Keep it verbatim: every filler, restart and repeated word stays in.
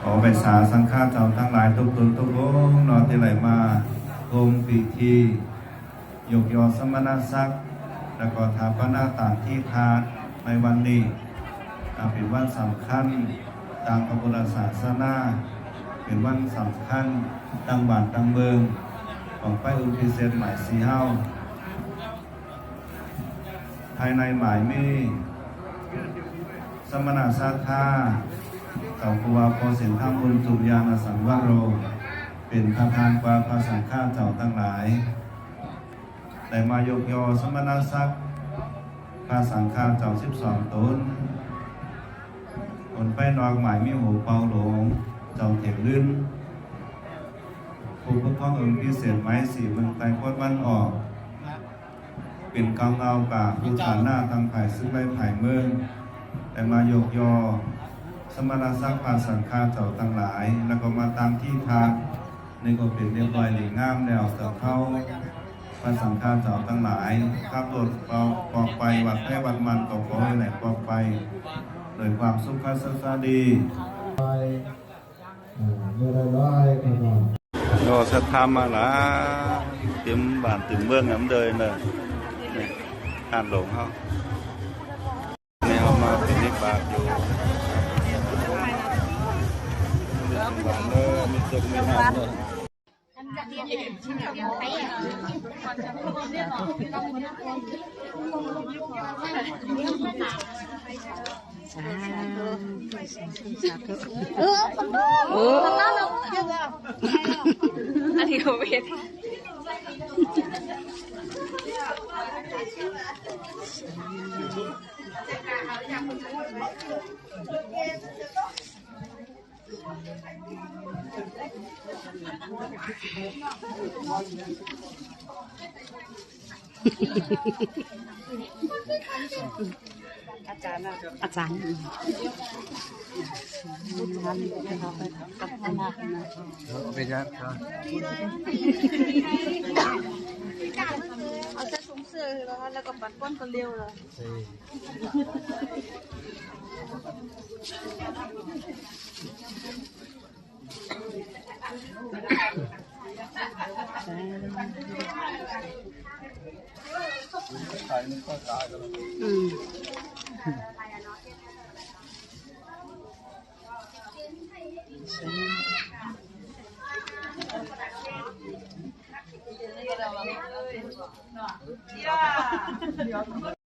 ขอไหว้สาสังฆาเจ้าตังหลายทุกตนทุกองค์เนาะ ตี้ได้มาร่วมพิธียกยอสมณศักดิ์ แล้วก็ถาปนาสถานที่ทานในวันนี้ อ่า เป๋นวันสำคัญตางพระพุทธศาสนา เป๋นวันสำคัญตางบ้านตางเมือง ของไปอุ่นพิเศษหมายสี่เฮา ภายในหมายมี สมณะศรัทธา เจ้าครูบาพ่อเสียงธรรมบุญจุมญาณสังวโร เป๋นประธานกว่าพระสังฆาเจ้าตังหลาย ได้มายกยอสมณศักดิ์ พระสังฆาเจ้าสิบสองต๋น คนไปนอกหมายมีหัวเปาหลวง เจ้าเถวลื่น ผู้ปกครององค์พิเศษหมายสี่เมืองใต้โคตรวันออก เป๋นกาวเงากาผู้ฐานะตางฝ่ายซึ่งได้ฝ่ายเมือง ได้มายกยอสมณศักดิ์พระสังฆาเจ้าตังหลาย แล้วก็มาตั้งที่พัก นี่ก็เป๋นเรียบร้อยดีงามแล้ว เจ้าเข้าพระสังฆาเจ้าตังหลาย ขับรถออกไปวัดไพวัดมันก็ขอให้ได้ออกไป โดยความสุขสวัสดี เอ่อ เมื่อได้ร้อยก็นอน ก็ศรัทธามาหลายเต็มบ้านเต็มเมืองนำเลยเนอะ นี่ ท่านหลวงเขา นี่เขามาเป็นนิบาตอยู่ มีสมบัติเนอะ มีโชคมีลาภเนอะ สาธุ สาธุ โอ้ อันนี้ก็เวท อาจารย์ อาจารย์ เอาไปย่างครับ เอาใส่ถุงเสื้อแล้ว แล้วก็ปัดก้นคนเดียวเลย อืม Yeah.